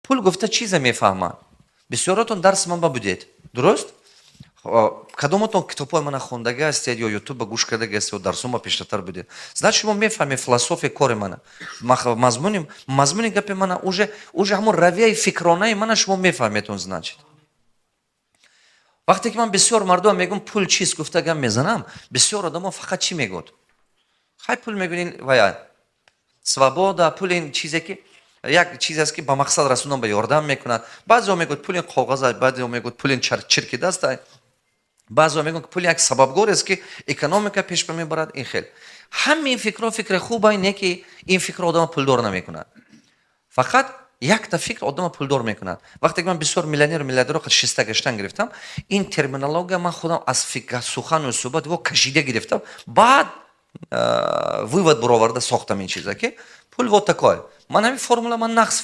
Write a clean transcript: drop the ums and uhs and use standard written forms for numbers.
Пул гуфта чизе мефаҳманд? Бисёротон дарси ман ба будед, дуруст? Кадомотон китобҳои мана хондаги ҳастед ё Ютуба гӯш кардаги ҳастед ё дарсома пештартар будед, значит, шумо мефаҳмед философияи кори мана, мазмуни гапи мана, уже ҳамон равияи фикронаи мана шумо мефаҳмед он. Значит, вақте ки ман бисёр мардум мегӯм, пул чист гуфта гап мезанам, бисёр одамо фақат чӣ мегӯд? Хай, пул мегӯни вая свобода, пул ин чизе ки як чизе аст, ки ба мақсад расондан ба ёрдам мекунад. Баъзеҳо мегӯяд, пул ин коғаз аст, баъзеҳо мегӯяд, пул ин чирки даст аст, баъзеҳо мегӯянд, ки пул як сабабгор аст, ки экономика пеш мебарад. Ин хел ҳамин фикрҳо фикри хуба, не ки ин фикрро одама пулдор намекунад. Фақат якта фикр одама пулдор мекунад. Вақте ки ман бисёр миллионеру миллиардерро шиста гаштан гирифтам, ин терминология ман худам аз сухану суҳбат во кашида гирифтам, баъд вывод буроварда сохтам ин чиза, ки пул вот такой. Ман ҳамин формула ман нақс.